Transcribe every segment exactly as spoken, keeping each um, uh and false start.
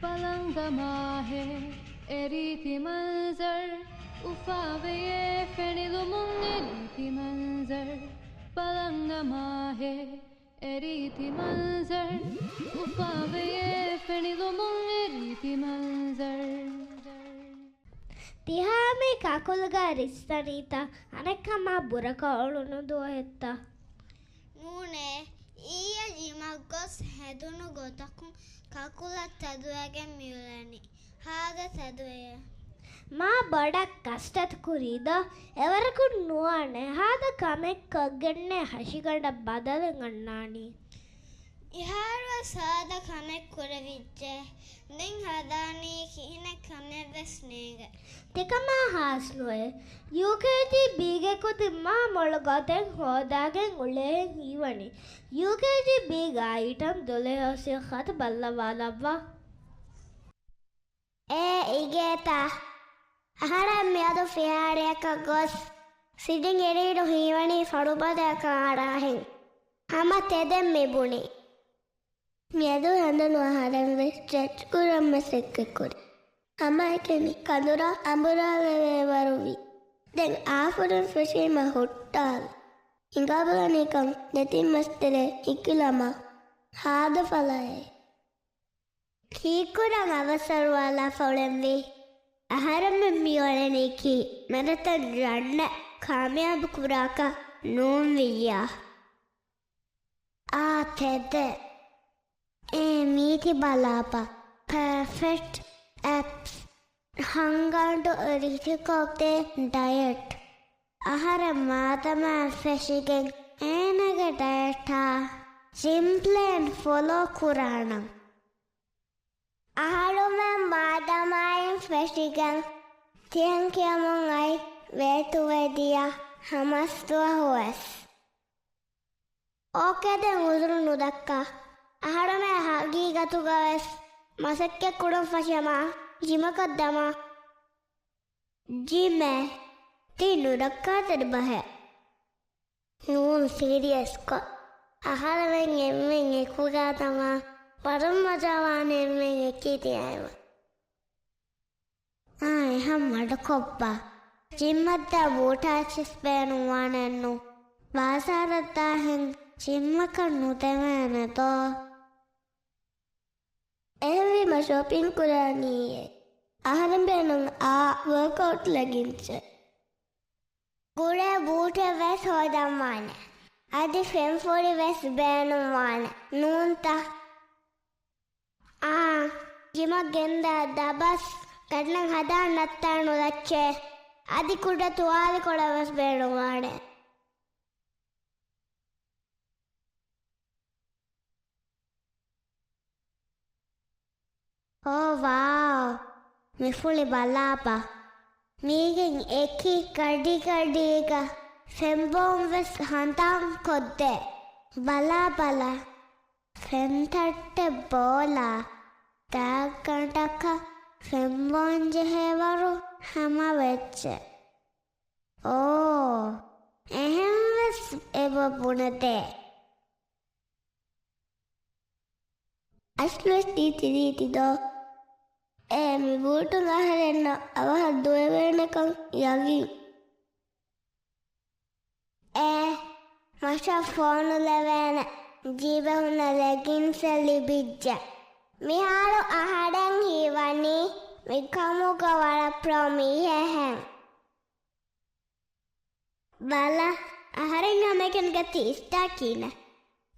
ބަލަން ދަމާހޭ އެ ރީތި މަންޒަރު، އުފާވެޔޭ ފެނިލުމުން އެ ރީތި މަންޒަރު. ބަލަން ދަމާހޭ އެ ރީތި މަންޒަރު، އުފާވެޔޭ ފެނިލުމުން އެ ރީތި މަންޒަރު. ތިހާމީ ކަކުލުގަ ރިއްސަނީތަ؟ އަނެއްކާ މާ ބުރަކޮޅު ނުދުވަހެއްތަ؟ ނޫނޭ، އިއްޔެ ޖިމަށް ގޮސް ހެދުނު ގޮތަކުން ކަކުލަށް ތެދުވެގެން މިއުޅެނީ. ހާދަ ތެދުވެޔޭ. މާ ބޮޑަށް ކަސްޓަތު ކުރީދޯ؟ އެވަރަކުން ނުވާނެ. ހާދަ ކަމެއް ކޮށްގެންނޭ ހަށިގަނޑަށް ބަދަލެއް އަންނާނީ. އިހާރުވެސް ހާދަ ކަމެއް ކުރެވިއްޖެ. ދެން ހަދާނީ ކިހިނެއް ކަމެއްވެސް ނޭނގެ. ތިކަމާ ހާސް ނުވޭ. ޔޫކޭޖީ ބީގެ ކުދިން މާ މޮޅު ގޮތެއް ހޯދާގެން އުޅޭހެން ހީވަނީ. ޔޫކޭޖީ ބީގެ އައިޓަމް ދުލެހި އޮފީހަށް އަތު ބައްލަވާލައްވާ. އޭ އިގޭތަ؟ އަހަރެން މިއަދު ފިހާރަޔަކަށް ގޮސް ސިޑިން އެރީނު ހީވަނީ ފަނުބަދަޔަކަށް އަރާހެން. ހަމަ ތެދެއް މިބުނީ. މިއަދު ހަނދުނު އަހަރެން ވެސް ޖަޖް ކުރަން މަސައްކަތް ކުރި. ހަމައެކަނި ކަނދުރާ އަނބުރާލެވޭ ވަރުވި. ދެން އާފުރިން ފެށީމަ ހުއްޓާލި. ހިނގާބަލަނީކަން ދެތިން މަސްތެރޭ ހިކިލަމާ ހާދަ ފަލައޭ. ކީއްކުރަން އަވަސްއަރުވާލާފަ އުޅެންވީ؟ އަހަރެމެން މިއުޅެނީކީ މެރަތަން ރަންނެއް ކާމިޔާބު ކުރާކަށް ނޫންވިއްޔާ. އާ ތެދެއް. އޭ މީތި ބަލާބަ. ޕަރފެކްޓް އެޕްސް. ހަންގަނޑު ރީތިކޮށްދޭ ޑަޔެޓް. އަހަރެން މާދަމާއިން ފެށިގެން އޭނާގެ ޑަޔެޓާ ޖިމް ޕްލޭން ފޮލޯ ކުރާނަން. އަހަރުމެން މާދަމާއިން ފެށިގެން ތިހެން ކިޔަމުން އައި ވޭތުވެދިޔަ ހަމަސްދުވަހުވެސް. އޯކޭ ދެން އުޒުރު ނުދައްކާ. އަހަރުމެން ހަގީގަތުގަވެސް މަސައްކަތް ކުރަން ފަށަމާ ޖިމަކަށް ދަމާ. ޖިމެއް؟ ތީ ނުރައްކާތެރި ބަހެއް. ނޫން ސީރިއަސްކޮށް. އަހަރެމެން އެންމެން އެކުގަ ދަމާ ވަރަށް މަޖާވާނެ އެންމެން އެކީ ތިޔައިމަ. އާ އެހެން މަޑުކޮށްބާ. ޖިމަށްދާ ބޫޓާއެއްޗެސް ބޭނުންވާނެއްނު. ބާޒާރަށްދާހެން ޖިމަކަށް ނުދެވޭނެ ދޯ؟ އެހެންވީމަ ޝޮޕިން ކުރާނީއޭ. އަހަރެން ބޭނުން އާ ވޯކްއައުޓް ލެގިންސްއެއް. ގުޅޭ ބޫޓެއް ވެސް ހޯދަންވާނެ. އަދި ފެންފުޅި ވެސް ބޭނުންވާނެ. ނޫންތަ؟ އާ، ޖިމަށް ގެންދާ ދަބަސް ގަންނަން ހަދާން ނައްތާ ނުލައްޗޭ. އަދި ކުޑަ ތުވާލިކޮޅެއް ވެސް ބޭނުންވާނެ. އޯ ވާއު! މިފުޅި ބަލާބަ. މީގެން އެކި ގަޑިގަޑީގަ ފެންބޯން ވެސް ހަނދާން ކޮށްދޭ. ބަލާ ބަލާ. ފެންތައްޓެއް ބޯލާ. ދާގަނޑަކަށް ފެންބޯން ޖެހޭވަރު ހަމަވެއްޖެ. އޯ، އެހެންވެސް އެބަ ބުނެދޭ. އަސްލުވެސް ތީ ތިރީތި ދޯ؟ އޭ މި ބޫޓުން އަހަރެންނަށް އަވަހަށް ދުވެވޭނެކަން ޔަގީން. އޭ، މަށަށް ފޯނުލެވޭނެ ޖީބެ ހުންނަ ލެގިންސެއް ލިބިއްޖެ. މިހާރު އަހަރެން ހީވަނީ މިކަމުގަ ވަރަށް ޕްރޯ މީހެއްހެން. ބަލަ، އަހަރެން ހަމައެކަނި ގަތީ އިސްޓާކީނެ.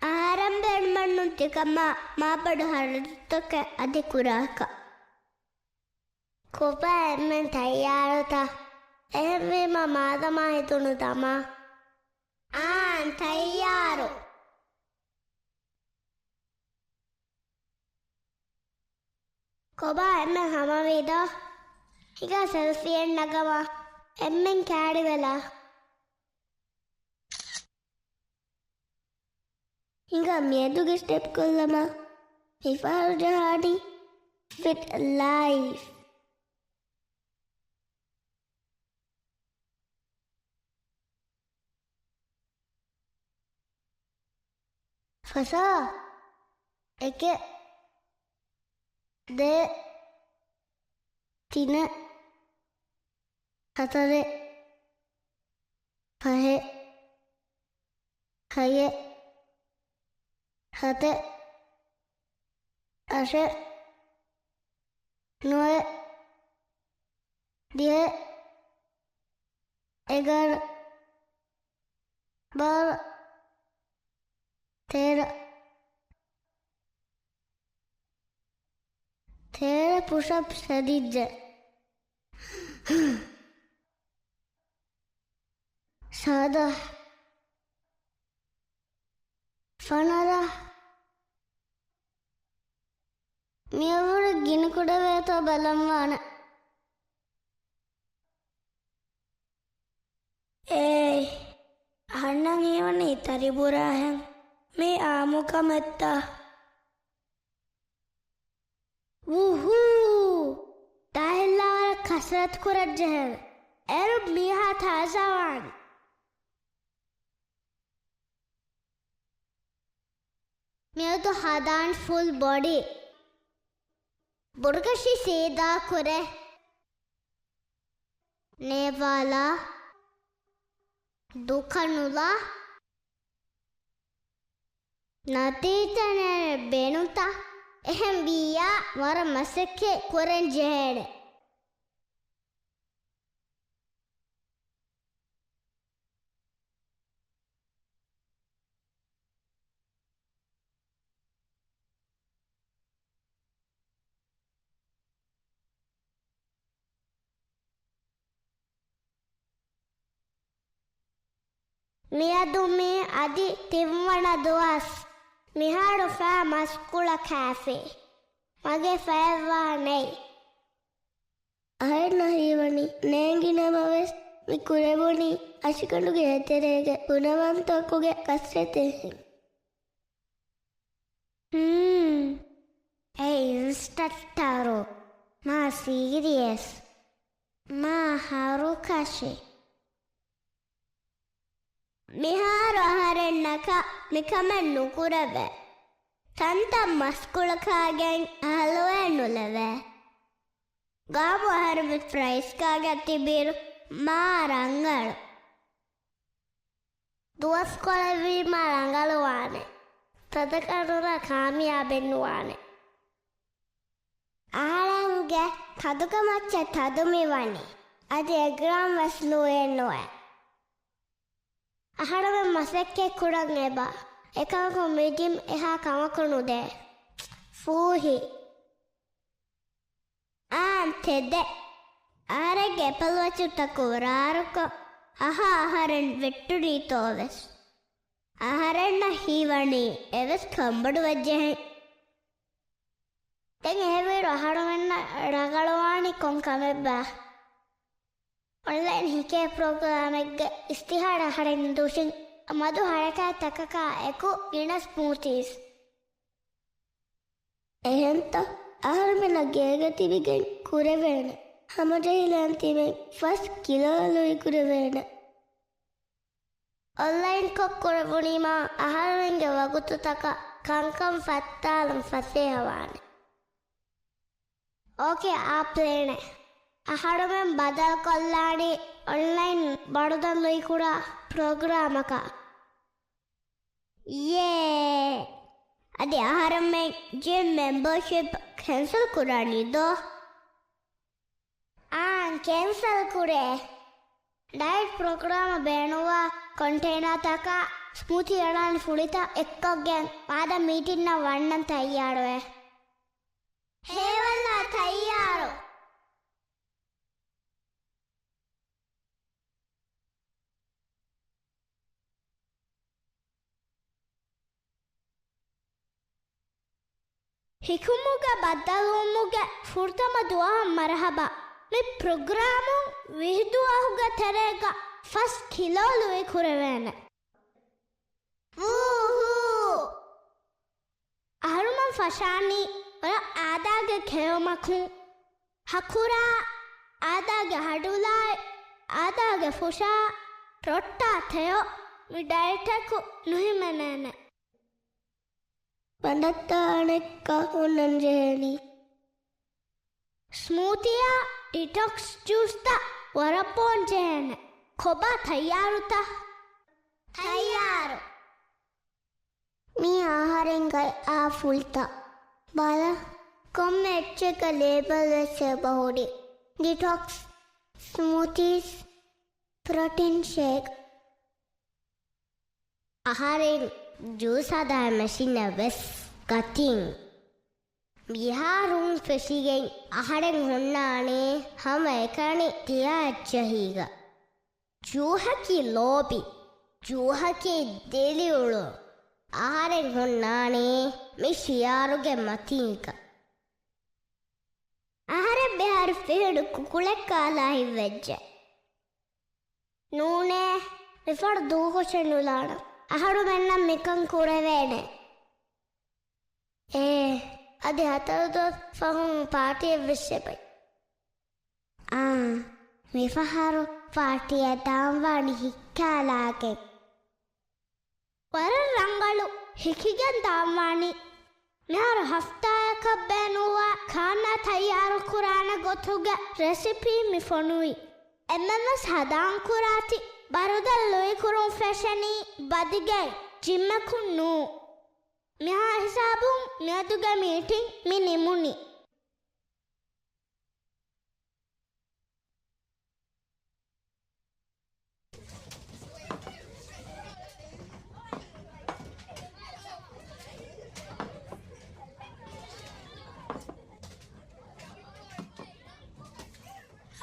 އަހަރެން ބޭނުމެއްނު ތިކަމާ މާބޮޑު ހަރަދުތަކެއް އަދި ކުރާކަށް. ކޮބާ އެންމެން ތައްޔާރުތަ؟ އެހެންވީމަ މާދަމާ ހިތުނު ދަމާ. އާނ، ތައްޔާރު. ކޮބާ އެންމެން ހަމަވީ ދޯ؟ ހިނގާ ސެލްފީއެއް ނަގަމާ. އެންމެން ކާޑިވެލާ. ހިނގާ މިއަދުގެ ސްޓެޕް ކޮށްލަމާ. މިފަހަރު ޖަހާނީ ފިޓް ލައިފް. ފަސާ، އެކެ. ދެ، ތިނެ، ހަތަރެ، ފަހެ، ހަޔެ، ހަތެ، އަށެ، ނުވެ، ދިހެ، އެގާރަ، ބާރަ، ތޭރަ. ތޭރަ ޕުޝަޕް ހެދިއްޖެ. ސާދަ. ފަނަރަ. މިއަށްވުރެ ގިނަ ކުޑަވޭތޯ ބަލަންވާނެ. އޭ، އަހަންނަށް ހީވަނީ ތަރިބުރާހެން. މީ އާއްމުކަމެއްތަ؟ ވޫހޫ! ދާހިއްލާ ވަރަށް ކަސްރަތު ކުރަންޖެހޭ. އޭރު މީހާ ތާޒާވާނެ. މިއަދު ހަދާން ފުލް ބޮޑީ. ބުރުގަށި ސީދާ ކުރޭ. ނޭވާލާ، ދުކަނުލާ، ނަތީޖަ ނޭނެ ބޭނުންތަ؟ އެހެން ވިއްޔާ ވަރަށް މަސައްކަތް ކުރަން ޖެހޭނެ. މިއަދު މީ އަދި ތިންވަނަ ދުވަސް. މިހާރު ފައި މަސްކުޅަ ކާފޭ. މަގޭ ފަޔަށްވާ ނެތް. އަހަރެންނަށް ހީވަނީ ނޭނގި ނަމަވެސް، މި ކުރެވުނީ އަށިގަނޑުގެ އެތެރޭގެ ގުނަވަންތަކުގެ ކަސްރެތެއްހެން. ހުން. އެ އިންސްޓްރަކްޓަރު މާ ސީރިއަސް، މާ ހަރުކަށި. މިހާރު އަހަރެންނަކަށް މިކަމެއް ނުކުރެވޭ. ތަންތަން މަސްކުޅަކާގެން ހަލުވައެއް ނުލެވޭ. ގާބު އަހަރުމެން ޕްރައިސް ކާގެ ތިބިއިރު މާ ރަނގަޅު. ދުވަސްކޮޅެއްވީމާ ރަނގަޅުވާނެ. ތަދަކަށް ނުލާ ކާމިޔާބެއް ނުވާނެ. އަހަރެންގެ ތަދުގެ މައްޗަށް ތަދު މިވަނީ. އަދި އެގްރާމް ވެސް ލުއެއް ނުވޭ. އަހަރެމެން މަސައްކަތް ކުރަން އެބަ. އެކަމަކު މި ޖިމް އެހާ ކަމަކު ނުދޭ. ފޫހި. އާނ ތެދެއް. އަހަރެންގެ އެޕަލް ވަޗުތަކު ރާރުކޮށް، އަހާ އަހަރެން ވެއްޓުނީތޯވެސް. އަހަރެންނަށް ހީވަނީ އެވެސް ކަންބޮޑުވެއްޖެހެން. ދެން އެހެންވީރު އަހަރުމެންނަށް ރަނގަޅުވާނީ ކޮން ކަމެއްބާ؟ އޮންލައިން ހިކޭ ޕްރޮގްރާމެއްގެ އިސްތިހާރު އަހަރެން ދުށިން މަދު ހަރަކާތްތަކަކާ އެކު ގިނަ ސްމޫތީސް. އެހެންތަ؟ އަހަރުމެންނަށް ގޭގަ ތިބިގެން ކުރެވޭނެ. ހަމަޖެހިލަން ތިބެން ފަސް ކިލޯ ލުއި ކުރެވޭނެ. އޮންލައިންކޮށް ކުރެވުނީމާ އަހަރެންގެ ވަގުތުތަކަށް ކަންކަން ފައްތާލަން ފަސޭހަވާނެ. އޯކޭ އާ ޕްލޭނެއް. އަހަރުމެން ބަދަލުކޮށްލާނީ އޮންލައިން ބަރުދަން ލުއިކުރާ ޕްރޮގްރާމަކަށް. ޔޭ! އަދި އަހަރެމެން ޖިމް މެމްބަރޝިޕް ކެންސަލް ކުރާނީ ދޯ؟ އާނ، ކެންސަލް ކުރޭ. ޑައެޓް ޕްރޮގްރާމަށް ބޭނުންވާ ކޮންޓޭނާތަކާ ސްމޫތީ އަޅާން ފުޅިތައް އެއްކޮށްގެން ވާދަ މީޓިންއަށް ވަންނަން ތައްޔާރުވޭ. ހޭވަލާ ތައްޔާރު. ހިކުމުގަ ބައްދަލުވުމުގެ ފުރަތަމަ ދުވަހަށް މަރުހަބާ. މި ޕްރޮގްރާމުން ވިހި ދުވަހުގެ ތެރޭގަ ފަސް ކިލޯ ލުއި ކުރެވޭނެ. ވޫހޫ! އަހަރުމެން ފަށާނީ ވަރަށް އާދައިގެ ކެޔޮމަކުން. ހަކުރާ، އާދައިގެ ހަޑުލާއި، އާދައިގެ ފުށާ، ރޮއްޓާ ތެޔޮ، މި ޑައެޓަކު ނުހިމެނޭނެ. ބަނޑަށްތާ އަނެއްކާ ހުންނަން ޖެހޭނީ. ސްމޫތީއާ ޑިޓޮކްސް ޖޫސްތައް ވަރަށް ބޯން ޖެހޭނެ. ކޮބާ ތައްޔާރުތަ؟ ތައްޔާރު. މީ އަހަރެން ގައި އާ ފުޅުތައް. ބަލަ، ކޮންމެ އެއްޗެއްގަ ލޭބަލް ވެސް އެބަ ހުރި. ޑިޓޮކްސް، ސްމޫތީސް، ޕްރޮޓީން ޝޭކް. އަހަރެން ޖޫސް ހަދާ މެޝިނެއް ވެސް ގަތިން. މިހާރުން ފެށިގެން އަހަރެން ހުންނާނެ ހަމަ އެކަނި ތިޔަ އެއްޗެހީގަ. ޖޫހަކީ ލޯބި، ޖޫހަކީ ދިރިއުޅުން. އަހަރެން ހުންނާނީ މި ޝިއާރުގެ މަތީގަ. އަހަރެން މިހާރު ފިހުނު ކުކުޅެއް ކާލާ ހިތްވެއްޖެ. ނޫނޭ، މިފަހަރު ދޫކޮށެއް ނުލާނަން. އަހަރުމެންނަށް މިކަން ކުރެވޭނެ. އޭ، އަދި ހަތަރު ދުވަސް ފަހުން ޕާޓީއެއް ވެސް އެބައި. އާ، މިފަހަރު ޕާޓީއަށް ދާންވާނީ ހިއްކާލާގެން. ވަރަށް ރަނގަޅު، ހިކިގެން ދާންވާނީ. މިހާރު ހަފްތާއަކަށް ބޭނުންވާ ކާންނާ ތައްޔާރު ކުރާނެ ގޮތުގެ ރެސިޕީ މި ފޮނުވި. އެންމެންވެސް ހަދާން ކުރާތި ބަރުދަ ލުއިކުރުން ފެށެނީ ބަދިގެ ޖިމްއަކުން ނޫ. މިހާ ހިސާބުން މިއަދުގެ މީޓިން މި ނިމުނީ.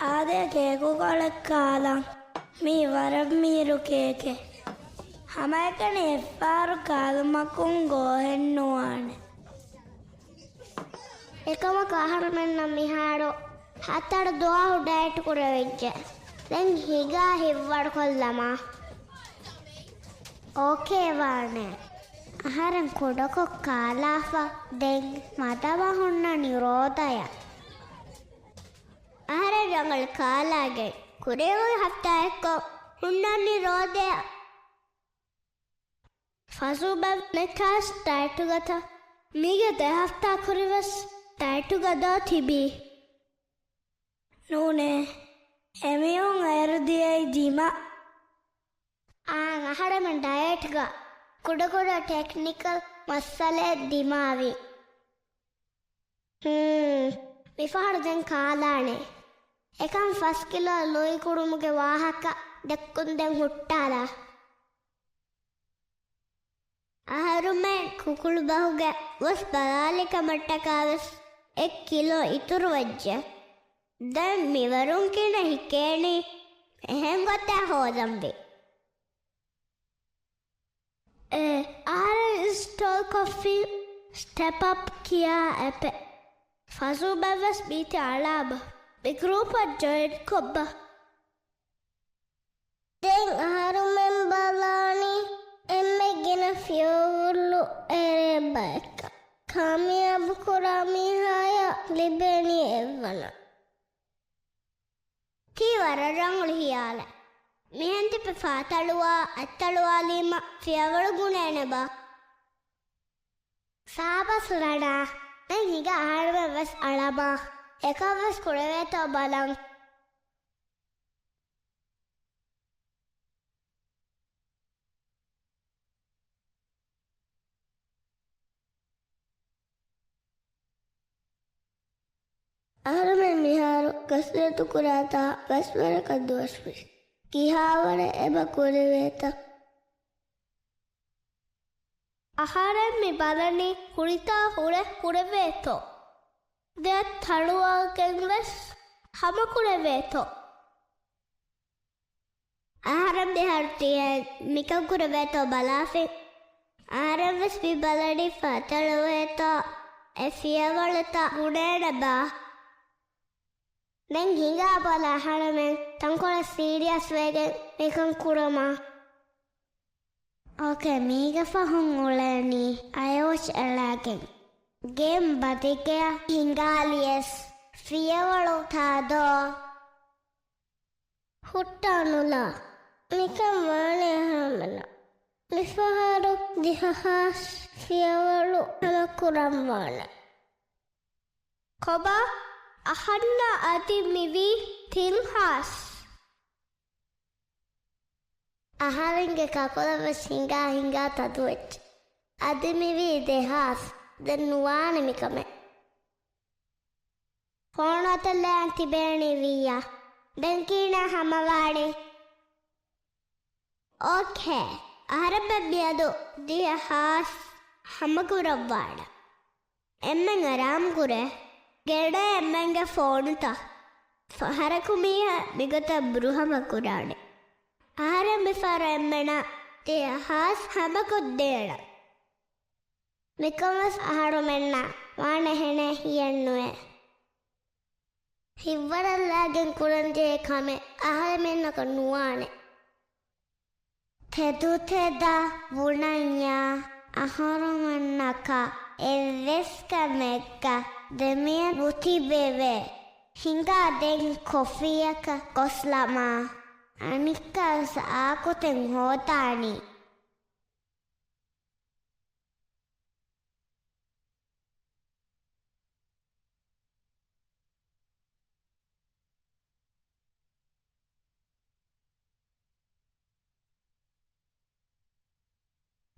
އާދެ، ކޭކުކޮޅެއް ކާލަން. މީ ވަރަށް މީރު ކޭކެއް. ހަމައެކަނި އެއްފަހަރު ކާލުމަކުން ގޯހެއް ނުވާނެ. އެކަމަކު އަހަރުމެންނަށް މިހާރު ހަތަރު ދުވަހު ޑައެޓް ކުރެވިއްޖެ. ދެން ހިނގާ ހިތްވަރުކޮށްލަމާ. އޯކޭ ވާނެ. އަހަރެން ކުޑަކޮށް ކާލާފަ ދެން މަދަމާ ހުންނަނީ ރޯދަޔަށް. އަހަރެން ރަނގަޅަށް ކާލާގެން ކުރީގޮތް ހަފްތާއެއްކޮށް ހުންނަނީ ރޯދަޔަށް. ފަސް ބައެއް ނެތާސް ޑައެޓުގަތަ؟ މީގެ ދެ ހަފްތާ ކުރިވެސް ޑައެޓުގަ ދޯ ތިބީ؟ ނޫނޭ. އެމީހުން އޭރު ދިޔައީ ޖިމަށް. އާނ، އަހަރެމެން ޑައެޓްގަ ކުޑަކުޑަ ޓެކްނިކަލް މައްސަލައެއް ދިމާވި. ހޫން، މިފަހަރު ދެން ކާލާނެ. އެކަން ފަސް ކިލޯ ލުއިކުރުމުގެ ވާހަކަ ދެއްކުން ދެން ހުއްޓާލާ. އަހަރުމެން ކުކުޅު ބަހުގެ ގޮސް ބަލާލި ކަމަށްޓަކާ ވެސް އެއް ކިލޯ އިތުރުވެއްޖެ. ދެން މިވަރުން ކިހިނެއް ހިކޭނީ؟ އެހެން ގޮތެއް ހޯދަންވީ. އެ، އަހަރެން އިންސްޓޯލްކޮށްފި ސްޓެޕް އަޕް ކިޔާ އެޕެއް. ފަސް ބައެއްވެސް މީތި އަޅާބަ. މި ގްރޫޕަށް ޖޮއިން ކޮށްބަ. ދެން އަހަރުމެން ބަލާނީ އެންމެ ގިނަ ފިޔަވަޅު އެރޭ ބަޔަކަށް. ކާމިޔާބު ކުރާ މީހާޔަށް ލިބޭނީ އެއްވަނަ. ތީ ވަރަށް ރަނގަޅު ހިޔާލެއް. މިހެން ތިބެ ފާތަޅުވާ، އަތްތަޅުވާލީމަ ފިޔަވަޅު ގުނޭނެބާ؟ ސާބަސް ރަނާ، ދެން ހިނގާ އަހަރުމެން ވެސް އަޅަމާ. އެކަން ވެސް ކުރެވޭތޯ ބަލަން. އަހަރުމެން މިހާރު ކަސްރަތު ކުރާތާ ފަސްވަރަކަށް ދުވަސްވީ. ކިހާވަރެއް އެބަ ކުރެވޭތަ؟ އަހަރެން މި ބަލަނީ ކުރިތާ ހުރެ ކުރެވޭތޯ؟ ދެ ތަޅުވާގެން ވެސް ހަމަ ކުރެވޭތޯ؟ އަހަރެން މިހާރު ތިޔަ މިކަން ކުރެވޭތޯ ބަލާފި. އަހަރެން ވެސް މި ބަލަނީ ފާތަޅުވޭތޯ އެ ފިޔަވަޅުތައް ގުނޭނެބާ؟ ދެން ހިނގާ ބަލަ އަހަރެމެން ތަންކޮޅެއް ސީރިއަސް ވެގެން މިކަން ކުރަމާ. އޯކޭ، މީގެ ފަހުން އުޅެނީ އަޔޯޝް އެޅާގެން. ގޭމް ބަދިގެއަށް ހިނގާލިޔަސް ފިޔަވަޅު ތާދޯ. ހުއްޓާނުލާ. މިކަން ވާނެ އަހަރެމެންނަށް. މިފަހަރު ދިހަ ހާސް ފިޔަވަޅު ހަމަކުރަން ވާނެ. ކޮބާ؟ އަހަންނަށް އަދި މިވީ ތިން ހާސް. އަހަރެންގެ ކަކުލަށް ވެސް ހިނގާ ހިނގާ ތަދުވެއްޖެ. އަދި މިވީ ދެ ހާސް. ދެން ނުވާނެ މިކަމެއް. ފޯނު އަތަށް ލާން ތިބޭނީ ވިއްޔާ. ދެން ކިހިނެއް ހަމަވާނީ؟ އޯކޭ. އަހަރެމެން މިއަދު ދިހަ ހާސް ހަމަކުރައްވާނެ. އެންމެން އަރާމް ކުރޭ. ގެނޭ އެންމެންގެ ފޯނުތައް. ފަހަރަކު މީހާ މިގޮތަށް ބުރުހަމަ ކުރާނެ. އަހަރެން މިފަހަރު އެންމެނަށް ދިހަ ހާސް ހަމަކޮށްދޭނަން. މިކަން ވެސް އަހަރުމެންނަށް ވާނެ ހެނެއް ހިޔެއްނުވޭ. ހިތްވަރަށް ލާގެން ކުރަންޖެހޭ ކަމެއް އަހަރެމެންނަކަށް ނުވާނެ. ތެދުތެދަށް ބުނަންޏާ އަހަރުމެންނަކަށް އެއްވެސް ކަމެއްގަ ދެމިޔަ ނުތިބެވޭ. ހިނގާ ދެން ކޮފީއަކަށް ގޮސްލަމާ. އަނެއްކާވެސް އާކުތެއް ހޯދާނީ.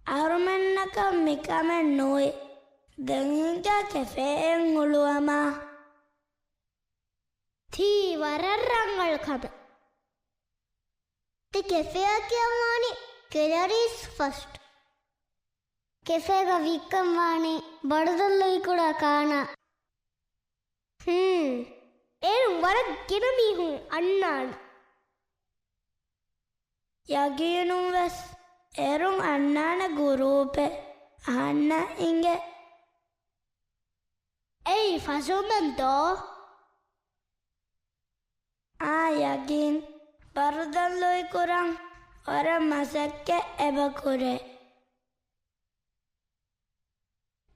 އަހަރުމެންނަކަށް މިކަމެއް ނުވި. ދެން ހިނގާ ކެފޭއެއް ހުޅުވަމާ. ތީ ވަރަށް ރަނގަޅު ކަމެއް. ތި ކެފޭއަށް ކިޔަންވާނީ ކެލަރީސް ފަސްޓް. ކެފޭގަ ވިއްކަންވާނީ ބަރުދަން ލުއިކުޑަ ކާނާ. ހޫން. އޭރުން ވަރަށް ގިނަ މީހުން އަންނާނެ. ޔަގީނުން ވެސް އޭރުން އަންނާނެ ގުރޫޕެއް އަހަންނަށް އިނގޭ. އެއީ ފަޒުމެން ދޯ؟ އާ ޔަގީން. ބަރުދަން ލުއިކުރަން ވަރަށް މަސައްކަތް އެބަ ކުރޭ.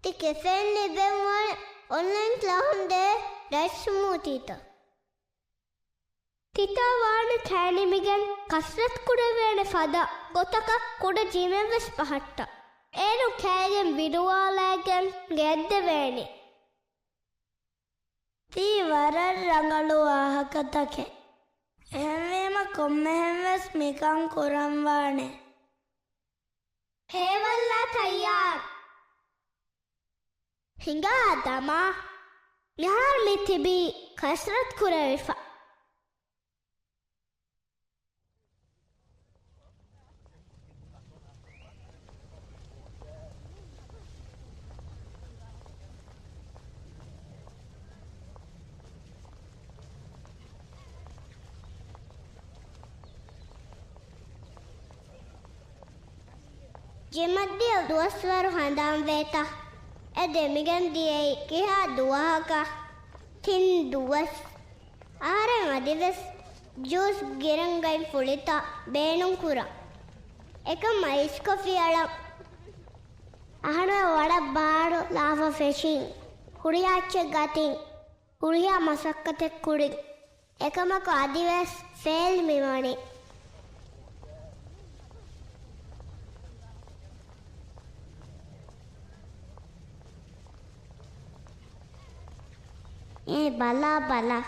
ތި ކެފޭން ލިބެންވާނެ އޮންލައިން ކްލައުން ދޭ ޑައެޓް ސްމޫތީތައް. ތިތާ ވާނެ ކައިރިމިގެން ކަސްރަތު ކުރެވޭނެ ފަދަ ގޮތަކަށް ކުޑަ ޖިމެއް ވެސް ބަހައްޓާ. އޭރު ކައިރިން ވިރުވާލައިގެން ގެއަށްދެވޭނެ. ތީ ވަރަށް ރަނގަޅު ވާހަކަތަކެއް. އެހެންވީމަ ކޮންމެހެން ވެސް މިކަން ކުރަންވާނެ. ހޭވައްލާ ތައްޔާރު. ހިނގާ ދަމާ. މިހާރު މި ތިބީ ކަސްރަތު ކުރެވިފަ. ޖިމަށްދިޔަ ދުވަސްވަރު ހަނދާންވޭތަ؟ އެ ދެމިގެން ދިޔައީ ކިހާ ދުވަހަކަށް؟ ތިން ދުވަސް. އަހަރެން އަދިވެސް ޖޫސް ގިރަންގަތް ފުޅިތައް ބޭނުން ކުރަން. އެކަމް އައިސް ކޮފީ އަޅަން. އަހަރެން ވަރަށް ބާރު ލާފަ ފެށިން. ކުރިޔާ އެއްޗެއް ގަތިން. ކުރިޔާ މަސައްކަތެއް ކުރިން. އެކަމަކު އަދިވެސް ފެއިލް މިވަނީ. އޭ ބަލާ ބަލާ.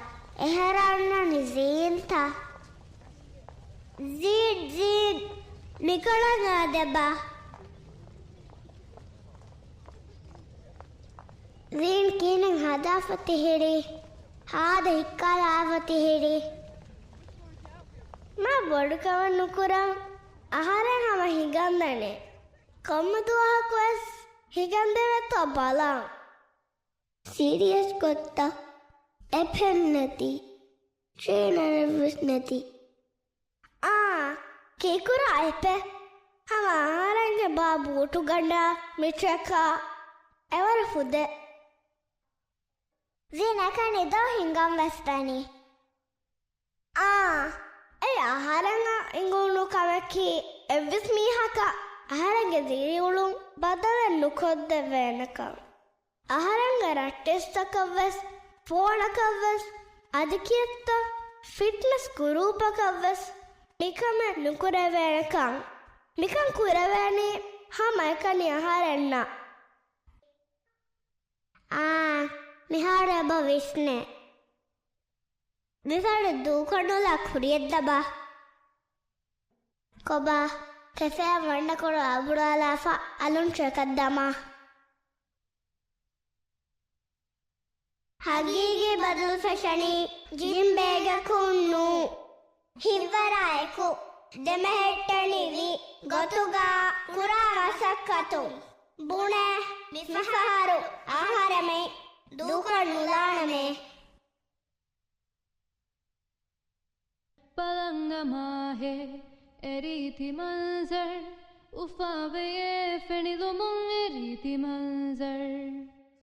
އެހެރަ އަންނަނީ ޒީންތަ؟ ޒީން، ޒީން. މިކޮޅަށް އާދެބާ. ޒީން ކިހިނެއް ހަދާފަ ތިހިރީ؟ ހާދަ ހިއްކާލާފަ ތިހިރީ؟ މާ ބޮޑުކަމެއް ނުކުރަން. އަހަރެން ހަމަ ހިނގަންދަނީ. ކޮންމެ ދުވަހަކުވެސް ހިނގަންދެވޭތޯ ބަލަން. ސީރިއަސް ގޮތްތަ؟ އެޕެން ނެތި. ޓްރޭނަރެއްވެސް ނެތި. އާ، ކީކުރާ އެޕެއް؟ ހަމަ އަހަރެންގެ ބާ ބޫޓުގަނޑާ މިޓްރަކާ އެވަރު ފުދޭ. ޒީން އެކަނި ދޯ ހިނގަން ވެސް ދަނީ. އާ، އެ އަހަރެންނަށް އެނގުނު ކަމަކީ އެއްވެސް މީހަކަށް އަހަރެންގެ ދިރިއުޅުން ބަދަލެއް ނުކޮށްދެވޭނެކަން. އަހަރެންގެ ރައްޓެއްސަކަށްވެސް، ފޯނަކަށްވެސް، އަދި ކިއެއްތަ ފިޓްނަސް ގުރޫޕަކަށްވެސް މިކަމެއް ނުކުރެވޭނެކަން. މިކަން ކުރެވޭނީ ހަމައެކަނި އަހަރެންނަށް. އާ، މިހާރު އެބަ ވިސްނޭ. މިފަހަރު ދޫކޮށްނުލާ ކުރިޔަށް ދަބާ. ކޮބާ؟ ކެފޭއަށް ވަންނަކޮޅު އަބުރާލާފަ އަލުން ޓްރެކަށް ދަމާ. ހަގީގީ ބަދަލު ފެށަނީ ޖިން ބޭގަކުން ނޫ. ހިތްވަރާއެކު ދެމެހެއްޓެނިވި ގޮތުގަ ކުރާ މަސައްކަތުން. ބުނޭ މިފަހަރު އަހަރެމެން ދޫކޮށް ނުލާނަމޭ. ބަލަން މާހޭ އެ ރީތި މަންޒަރު، އުފާވެޔޭ ފެނިލުމުން އެ ރީތި މަންޒަރު.